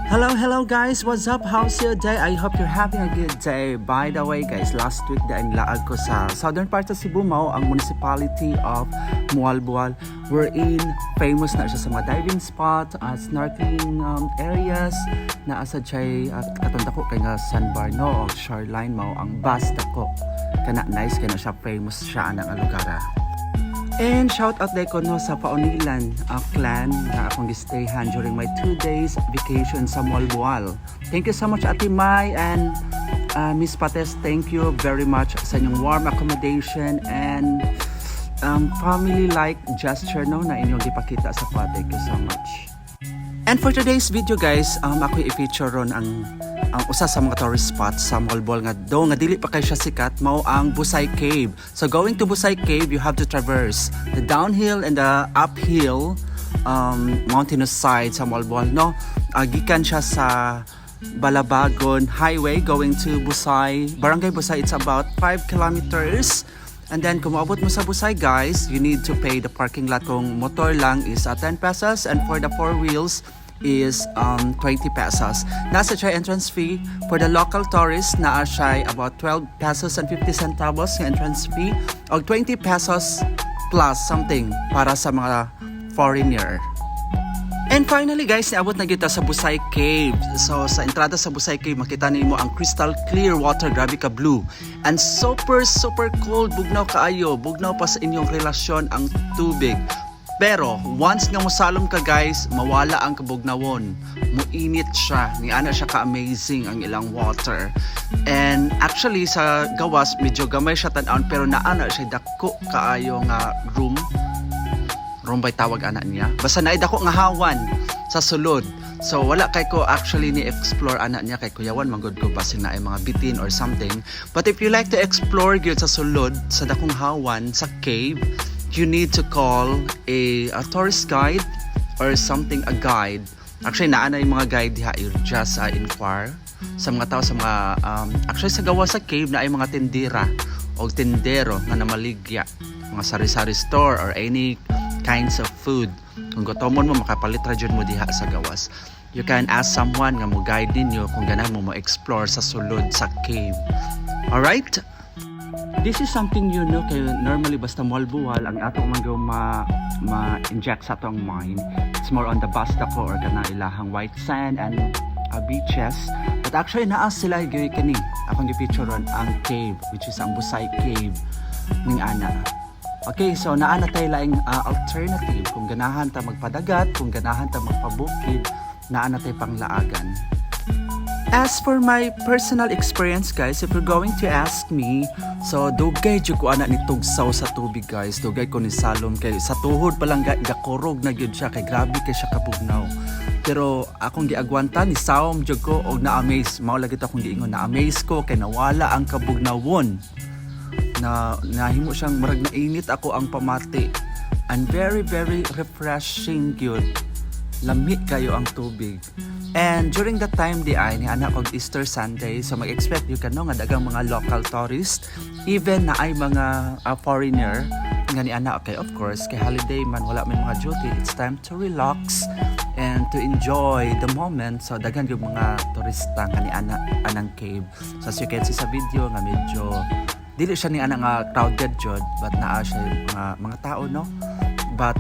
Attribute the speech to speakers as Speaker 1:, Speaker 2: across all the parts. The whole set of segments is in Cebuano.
Speaker 1: Hello, hello guys! What's up? How's your day? I hope you're having a good day. By the way guys, last week dahil laag ko sa southern part sa Cebu, mao ang municipality of Moalboal, wherein famous na siya sa mga diving spot, snorkeling areas, naa sa siya katong dako kay nga sandbar, no, o shoreline, mao ang Bas Dako. Kana nice kay na siya, famous siya anang lugar ah. And shout out ko no sa Paunilan clan na akong gistayhan during my 2 days vacation sa Moalboal. Thank you so much, Ate Mai and Miss Pates. Thank you very much sa inyong warm accommodation and family-like gesture, no, na inyong gipakita sa ko. Thank you so much. And for today's video guys, ako i-feature ron ang usa sa mga tourist spots sa Moalboal nga do nga dili pa kay siya sikat, mao ang Busay Cave. So going to Busay Cave, you have to traverse the downhill and the uphill mountainous side sa Moalboal, no. Gikan siya sa Balabagon Highway going to Busay, Barangay Busay, it's about 5 kilometers. And then kung maabot mo sa Busay guys, you need to pay the parking lot. Kung motor lang is 10 pesos and for the four wheels is 20 pesos. Naa sa siya entrance fee. For the local tourists, naa siya about 12 pesos and 50 centavos nga entrance fee o 20 pesos plus something para sa mga foreigner. And finally guys, niabot na kita sa Busay Cave. So sa entrada sa Busay Cave, makita nimo ang crystal clear water, grabe ka blue. And super super cold, bugnaw kaayo, bugnaw pa sa inyong relasyon ang tubig. Pero once nga mosalom ka guys, mawala ang kabugnawon. Muinit siya, ni ana siya ka-amazing ang ilang water. And actually sa gawas medyo gamay siya tan-awon, pero naa na siya dako kaayo nga room. Room ba'y tawag ana niya? Basta naay dako nga hawan sa sulod. So wala kay ko actually ni explore ana niya kay kuyawan man gud ko, basin naay mga bitin or something. But if you like to explore gyud sa sulod sa dakong hawan sa cave, you need to call a tourist guide or something, a guide. Actually naa na yung mga guide diha, you just inquire sa mga tao sa mga actually sa gawas sa cave naay mga tindera o tindero nga namaligya, mga sari-sari store or any kinds of food. Kung gutomon mo, makapalit ra jud mo diha sa gawas. You can ask someone nga mo guide ninyo kung ganahan mo mo explore sa sulod sa cave. Alright? This is something kay normally basta Moalboal ang ato man gyud ma ma-inject sa atong mind. It's more on the Bas Dako or kana ilahang white sand and beaches. But actually naa sila gyud kani. Akong gi-picture ron ang cave, which is ang Busay Cave ning ana. Okay, so naa na tay laing alternative kung ganahan ta magpadagat, kung ganahan ta magpabukid, naa na tay panglaagan. As for my personal experience guys, if you're going to ask me, so dugay jud ko ana ni tugsaw sa tubig guys. Dugay ko ni salom kay sa tuhod pa lang gakurog na gyud siya kay grabe kay siya kabugnaw. Pero akong giagwanta, ni sawom jud ko og na-amaze. Mao lagi to akong giingon, na-amaze ko kay nawala ang kabugnawon. Na nahimo siyang murag nainit ako ang pamati. And very very refreshing gyud, lami kayo ang tubig. And during that time di ay ni anak og Easter Sunday, so mag-expect you ka no nga dagang mga local tourist, even naay mga foreigner nga ni ana. Okay, of course kay holiday man, wala may mga duty, it's time to relax and to enjoy the moment. So daghan yung mga turista nga ni ana anang cave. So as you can see sa video nga medyo dili siya ni ana nga crowded jud, but naa siya mga tao, no. But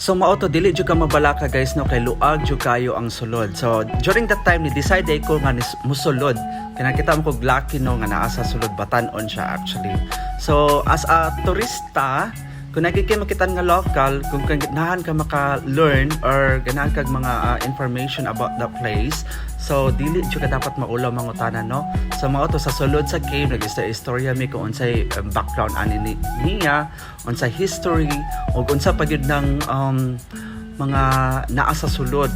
Speaker 1: so mao to, dili jud ka mabalaka guys, no, kay luag jud kayo ang sulod. So during that time ni decide ko nga ni musulod. Kay nakita mo kog lucky, no, nga naa sa sulod, batan-on siya actually. So as a turista, kung nagiging makita nga local, kung ganahan ka maka-learn or ganahan kag mga information about the place, so dili jud ka dapat maulaw mangutana, no. So mao to, sa sulod sa cave nag-istorya mi kung unsay background ani ni niya, unsay history ug unsa pa gyud ng mga naa sa sulod,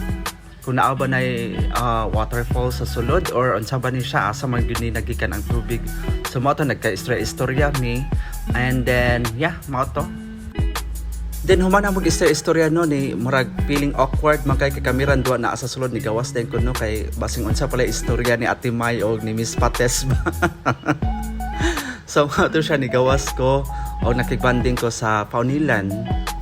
Speaker 1: kung naa ba na waterfall sa sulod or unsa ba ni siya, asa man gyud ni nagikan ang tubig. So mao to, nagka-istorya mi and then yeah, mao to. Then human na mag istorya, no, ni murag feeling awkward man kay kamiran duwa naa sa sulod, ni gawas din ko, no, kay basing unsa pala istorya ni Ate Mai og ni Miss Pates ba. So mao to siya, ni gawas ko o nakigbanding ko sa Paunilan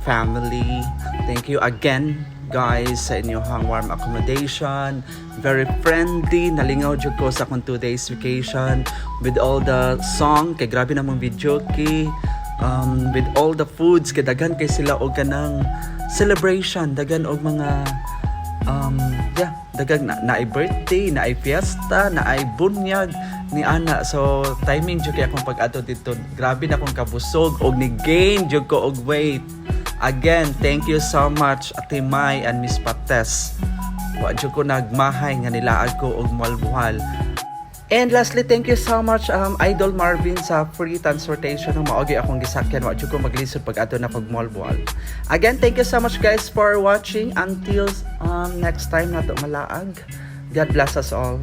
Speaker 1: family. Thank you again guys sa inyong warm accommodation. Very friendly. Nalingaw jud ko sa akong 2 days vacation with all the song kay grabe namang videoke, with all the foods kay daghan kay sila og kanang celebration, daghan og mga yeah, daghang na, naay birthday, naay fiesta, naay bunyag ni ana. So timing jud kay akong pag-adto dito. Grabe na akong kabusog og ni gain jud ko og weight. Again, thank you so much, Ate Mai and Miss Pates. Wa jud ko nagmahay nga nilaag ko og Moalboal. And lastly, thank you so much, Idol Marvin, sa free transportation ng mao gyud akong gisakyan. Wa jud ko maglisod pag adto na pag Moalboal. Again, thank you so much, guys, for watching. Until next time nato malaag. God bless us all.